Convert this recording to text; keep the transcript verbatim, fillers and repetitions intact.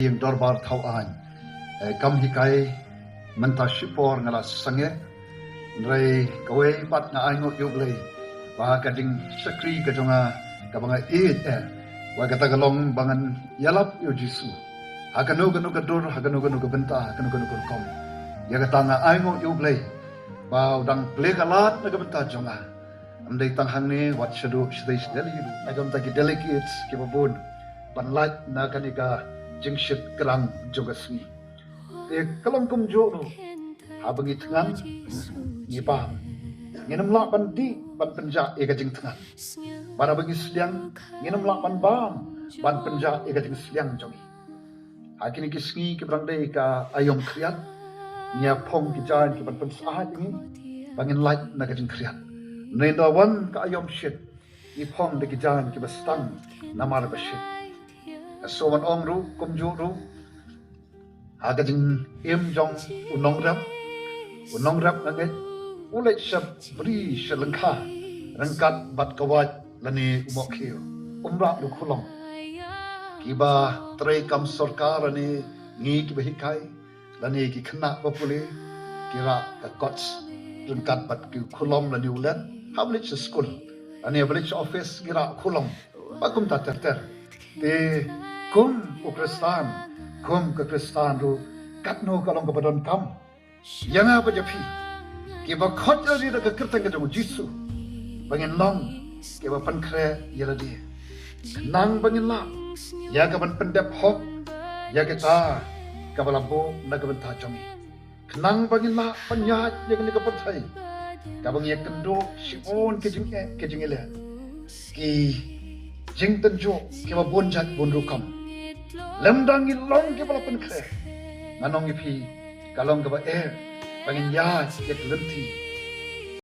ïing dorbar thaw aiñ. Eh, kam hikai mynta shipor nga la sangeh. Hynrei kawei pat nga ainguh ïa U Blei ba ka jingshakri ka jong nga kaba nga ïeit eh, wat kata ka long ba ngan ïalap ïa U Jisu ha kano kano ka dur, ha kano kano ka bynta, ha kano kano ka rukom. Ïa kata nga ainguh ïa U Blei ba u dang plie ka lad na ka bynta jong nga. Ym dei tang hangne, wat shaduh shatei shatei ruh na ka bynta ki delegates kiba bun ban lait na kane ka jingshit krang jong ka sngi. Te ka long kumjuh ruh, haba ngi thngan ngi bam. Ngin ym lah ban dih ban pynjah ïa ka jingthngan. Bad haba ngi sliang ngin ym lah ban bam ban pynjah ïa ka jingsliang jong ngi. Ha kine ki sngi kiba dang dei ka aïom khriat, ngi ïa phong ki jaiñ kiban pynsah ïa ngi ba ngin lait na ka jingkhriat. Hynrei ynda wan ka aïom shit, ngi phong da ki jaiñ kiba stang namar ba shit. Nga sngewbha ban ong ruh kumjuh ruh, ha ka jingim jong u nongrep, u nongrep nga ngeit u leit sha bri sha lyngkha ryngkat bad ka wait lane u mohkhiew, um rah da u khulom. Kiba trei kam sorkar lane ngi kiba hikai lane ki khynnah ba pule ki rah ka coats ryngkat bad ki khulom lane u leit, haba leit sha skul lane haba leit sha office ki rah khulom. Ba kumta ter ter. Te kum u Khristan, kum ka Khristan ruh, katno ka long kaba donkam ïa nga bad ïa phi kiba khot ïa lade da ka kyrteng ka jong u Jisu, ba ngin long kiba pynkhreh ïa lade. Khnang ba ngin lah ïa kaban pyndep hok ïa kata kaba la buh na ka bynta jong ngi. Khnang ba ngin lah ban ïaid ïa kane ka pyrthei kaba ngi ïakynduh shibun ki jingeh ki jingeh, ki jingtynjuh kiba bun jait bun rukom. Lem dang ngi long kiba la pynkhreh, ngan ong ïa phi, ka long kaba eh ba ngin ïaid ïa ka lynti